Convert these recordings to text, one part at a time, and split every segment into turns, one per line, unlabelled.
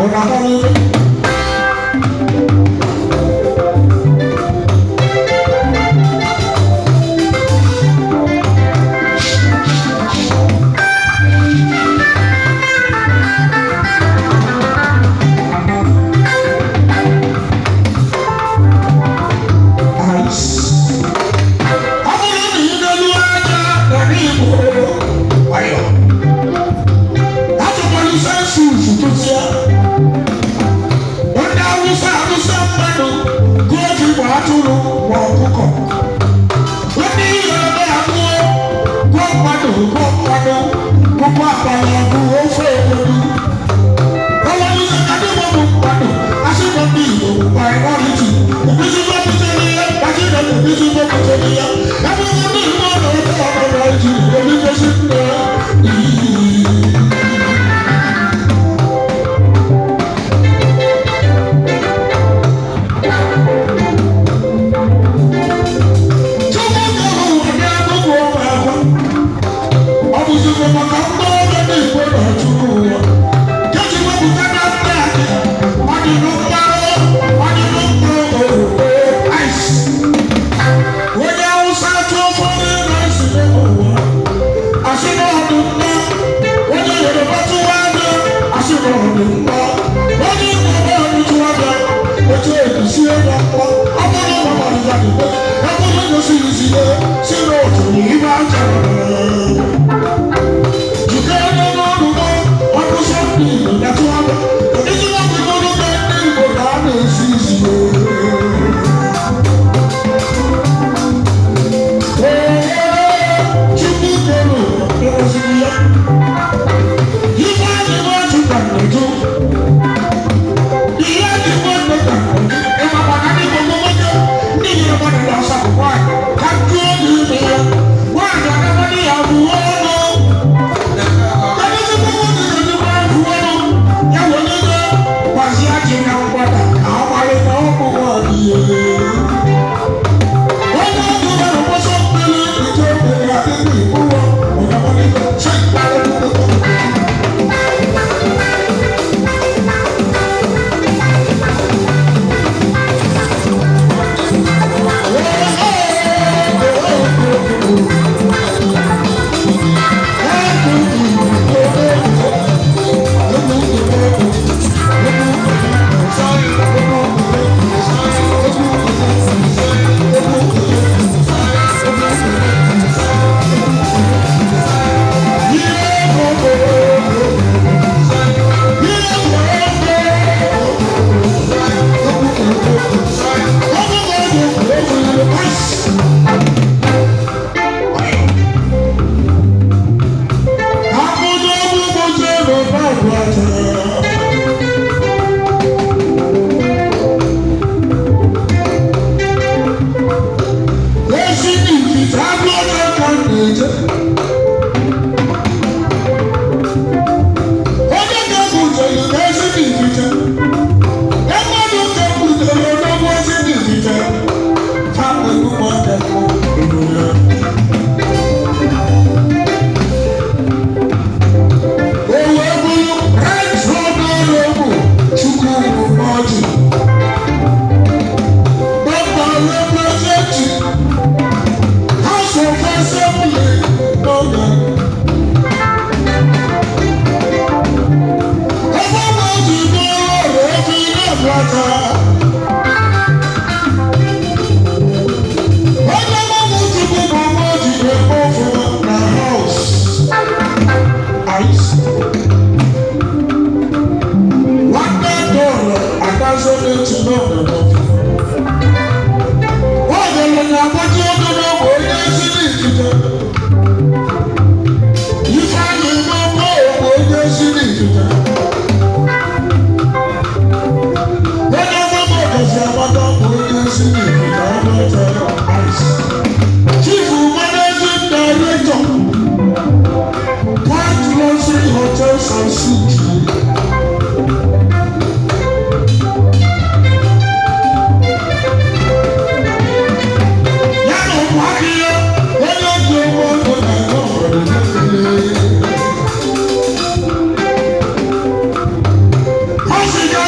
Ụna amara ibe. Ice. Ọ bụrụ na ị na-elu anya n'ala Igbo, nwayọ. Atụkwala census tụsịa. Ndị Awụsa arụsa mmadụ gụọ ji ma atụrụ ma ọkụkọ. Ndị Yoruba abụọ gụọ mmadụ gụọ mmadụ gụkwa akpala ọgụ ofe ewedu. Ọnwa Awụsa ka ndị Igbo bụ mmadụ asị na ndị Igbo bụ minority. Ebizigbo butere ya, Nigeria ebizigbo butere ya. Ebe ndị Igbo na-ete ọnụ Naijiria eligosi nne ya. Chukwu kere ụwa n'akụkụ ọma akwa. Ọ bụzikwa maka ndị ọrụ ndị Igbo na-achụ ụwa. Keji wepụta na ndị akị, ọ dị n'mmanụ, ọ dị n'mmanụ oroma, ice. Onye Awụsa tụọ ụfọdụ na-esi n'ụwa. Asị na ọ dị mma. Onye Yoruba tụwa anya, asị na ọ dị mma. Onye Igbo bụ tụwa anya, otu esi ya mkpọ. Ọ bụrụ na ọ ya dị ọ bụrụ na o siri isi ya, si n'otu ibe aja. Jikere n'ọnụ ọkụ sọndị na tụwa anya. Ezigbo ọgụgụ na ndị Igbo na a na-esi isi ya. Ee, Chukwu kere ụwa kpọrọziri ya. Ife anyị n'otu ka nneju. Ihe anyị nwanne ka nneju. Ịmakwa na ndị Igbo bụ nwoke, ndị Yoruba na ndị Hausa bụ nwaanyị. Ka jụọ n'ime ya. Nwaanyị anabadị ya bụ ọnụ. Kedu ezigbo nwoke ga-ejikwa bụ ọnụ? Ya wee nye gbazie ji na mgbada ka ọ mara na ọ bụ nwaanyị ya. Onye ọbụla na-agbasa mmiri nke obodo adịghị ụwa ọgamalite Onye ga-ebutere n'ezi n'ikike, mmadụ ga-ebutere n'ogbo ezi n'ikike, ha nwere ụmụaka mbụ ya. O wee bụrụ right honorable Chukwuma Ọjị, member representing House of Assembly n'oge. Ebe ọ ji bụrụ ọrụ ofe na-abata. Onye ọmụmụ Chukwu bụ nwa o ji eme ọfụma na house. Ice. Nwanne dọrọ adazo n'etu n'ọnọdụ. Nwaanyị na-agbaji ogologo onye ezi n'ikike. Ifeanyị Mama bụ onye ezi n'ikike. Onye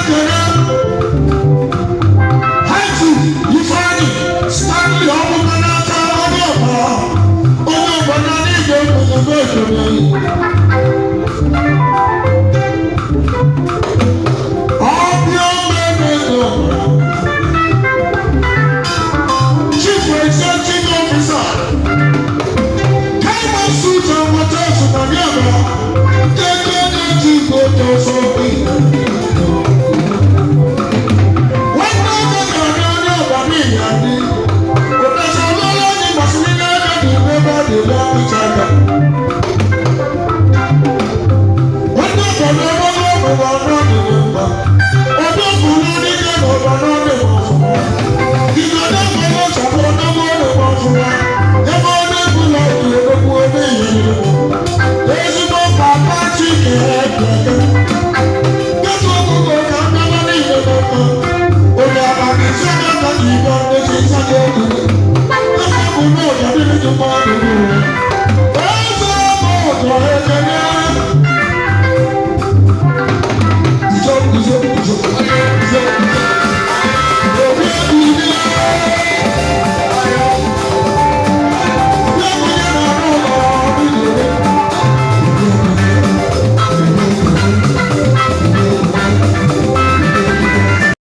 Ekene.